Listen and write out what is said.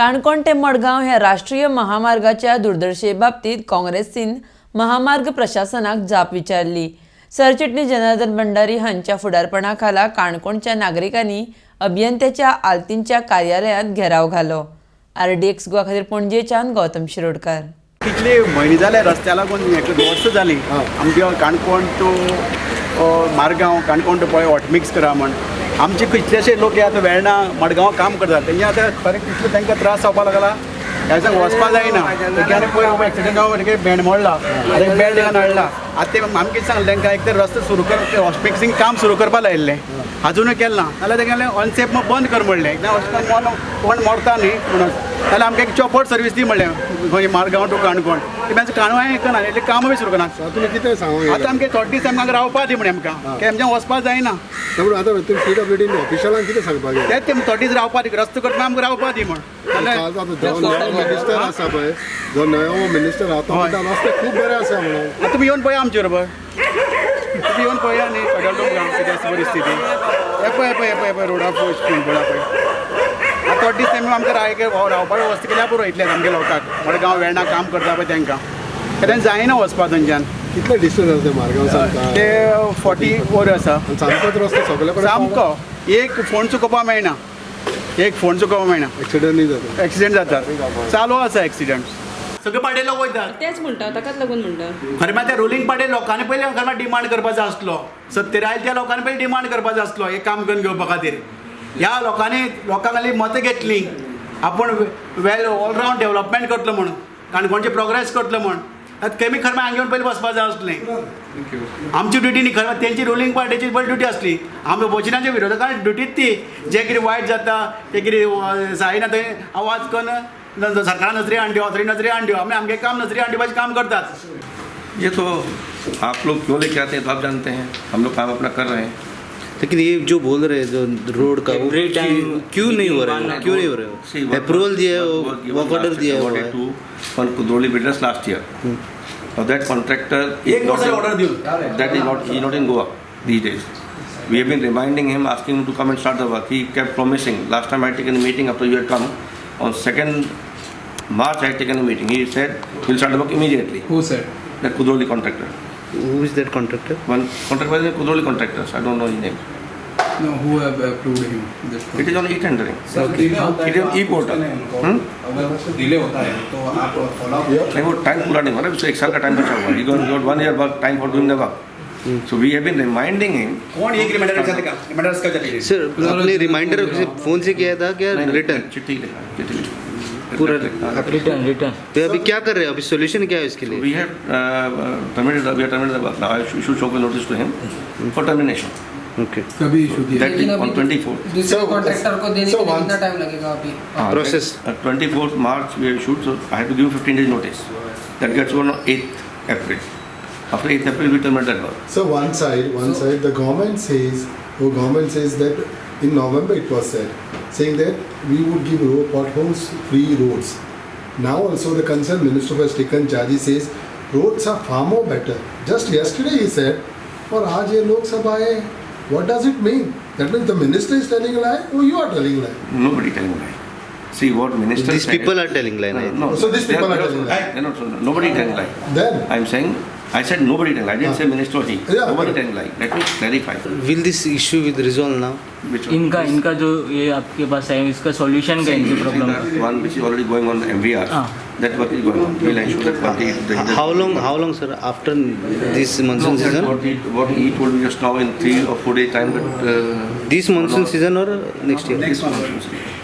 काणकोण ते मडगांव ह्या राष्ट्रीय महामार्गाच्या दुर्दशे बाबतीत काँग्रेसीन महामार्ग प्रशासनाक जाप विचारली. सरचिटणीस जनार्दन भंडारी हांच्या फुडारपणा खाला काणकोणच्या नागरिकांनी अभियंत्याच्या आल्तींच्या कार्यालयांत घेराव घालो. आरडीएक्स गोवा खातीर पणजेच्यान गौतम शिरोडकार. कितले म्हयने जाले रस्त्या लागून वर्सां जालीं आमगे काणकोण टू मारगांव, काणकोण टू पळय हॉटमिक्स करा म्हण आमचे कितलेशे लोक हे आतां वेर्णा मडगांव काम करतात. तेंचे आतां खरें कितले तांकां त्रास जावपा लागला. ह्या दिसांक वचपा जायना. आनी पयर एक्सिडंट जावन बेंड मोडला, आतां एक बेल्ट हाडला. आतां ते आमी कितें सांगलें तांकां, एक तर रस्तो सुरू कर, हॉटमिक्सींग काम सुरू करपा लायिल्लें, अजुनूय केलें ना. नाल्यार तेंगेलें अनसेफ मग बंद कर म्हणलें. एकदां अशें करून कोण मरता न्ही म्हणून जाल्यार आमकां एक चॉपर सर्वीस दी म्हणलें, खंय मारगांव टू काणकोण. ते आमचें काणकोण आयकना, इतलें कामां बी सुरू करना. तुमी कितें सांगूंक आतां आमगे थोडे दीस आमकां रावपा दी म्हणे आमकां, की आमच्यान वचपा जायना. पूण आतां तुमी पीडब्ल्यूडीन ऑफिशलांक कितें सांगपाक जाय? तेंच ते थोडे दीस रावपा दी, रस्तो करतना आमकां रावपा दी म्हण. आतां जो नवो मिनिस्टर आसा पळय, जो नवो मिनिस्टर आसा तो म्हणटा रस्ते खूब बरे आसा म्हणून. आतां तुमी येवन पळया आमचे बरोबर, तुमी येवन पळया न्ही, कळटलें तुमकां कितें आसा परिस्थिती. हे पळय पळय पळय पळय रोडा पळय पळय पळय. आतां थोडे दीस तेमी आमकां रावपा वेवस्था केल्यार पुरो इतलें आमगे लोकांक. मडगांव वेर्णा काम करता पळय तांकां, कित्याक जायना वचपा थंयच्यान. कितले डिस्टन्स आसा ते मारगांव सामका? ते 44 आसा. सामकोच रस्तो सगळे कडेन? सामको एक फोण चुकोवपा मेळना, एक फोण चुकोवपा मेळना. एक्सिडंटूय जाता. एक्सिडंट जातात, चालू आसा एक्सिडंट. सगळे पाडे लोक वयतात. तेच म्हणटा, ताकाच लागून म्हणटा. खरें म्हळ्यार त्या रुलींग पार्टी लोकांनी पयलीं खरें म्हळ्यार डिमांड करपाचो आसलो. सत्तेर आयले त्या लोकांनी पयलीं डिमांड करपाचो आसलो हें काम करून घेवपा खातीर. ह्या लोकांनी लोकां खाली मतां घेतलीं, आपूण वेल ऑलरावंड डेवलपमेंट करतलो म्हूण, काणकोणचे प्रोग्रेस करतलो म्हूण. आतां कमी खरें म्हळ्यार हांगा येवन पयलीं बसपा जाय आसलें. आमची ड्युटी न्ही खरें, तेंची रुलींग पार्टीची पयली ड्युटी आसली. आमी ओपोजिशनाच्या विरोधकांची ड्युटीच ती, जें कितें वायट जाता तें कितें जायना थंय आवाज करून सरकारान नजरे हाडून, ऑथोरिटी नजरे हाडून, आमी आमगें काम नजरे हाडपाचें काम करतात. ये तो आप लोग क्यों लेके आते हैं तो आप जानते हैं. हम लोग काम अपना कर रहे हैं. लेकिन ये जो बोल रहे हैं जो रोड का, वो Every time क्यों नहीं हो रहा है? one क्यों नहीं हो रहा See, है? what approval दिया है, what was given work order last दिया year, हुआ awarded Hai. to one Kudroli Builders last year. Now that contractor is एक not वर्सां in- order दिवन. That is not, he is not in Goa these days. We have been reminding him, asking him to come and start the work. He kept promising. Last time I had taken a meeting after you had come, on 2nd March I had taken a meeting. He said he'll start the work immediately. Who said? That Kudroli contractor. Who is that contractor? One contractor was a Kudroli contractors. I don't know his name. No, who have approved him? This It is on e-tendering. Sir, delay होता है It is on तो आप e-portal. पूछते नहीं उनको? हम्म? अगर उससे delay होता है तो आप फॉलो नहीं, वो टाइम पूरा नहीं हो रहा है, एक साल का टाइम बचा हुआ है. He got 1 year work time for doing the work. So we have been reminding him. कोण एक रिमाइंडर विचारता का? रिमाइंडर का विचारता? सर, आपने रिमाइंडर फोन से किया था क्या? नहीं, नहीं, रिटर्न? चिट्ठी लिखा, चिट्ठी लिखा। पूरा रिटर्न रिटर्न. तो अभी क्या कर रहे हैं? अभी सोल्यूशन क्या है इसके लिए? We have terminated, we have terminated the work. Now I should show a notice to him for termination. Okay. Kabhi issue दिया? That is on 24th. दूसरे So- contractor को देने so के लिए once- कितना time लगेगा अभी? Process. 24th March we have issued, so I have to give 15 days notice. That gets over on 8th April. After 8th April, we terminate that work. So one side, the government says, oh, government says that in November it was said, saying that we would give road potholes free roads. Now also the concerned minister has taken charge. He says roads are far more better. Just yesterday he said, और आज ये लोग सब आए. What does it mean? That means the minister is telling a lie, or you are telling a lie? Nobody telling lie. See what minister These said- people are telling lie, No, right? no. So these They people are they telling lie. They're not, nobody telling lie. Then I'm saying, I said nobody telling lie. I didn't say minister or he. Yeah, nobody correct. telling lie. Let me clarify. Will this issue with resolve now? Which one? इनका इनका जो ये आपके pass है, इसका solution क्या है इनकी See, problem? that one which is already going on MVR. Ah. That work is going on. We'll ensure that what he, the, How long, how long, sir, after this monsoon No, that's season? What he told me just now in 3 or 4 days time. But This monsoon season or next year? This monsoon season.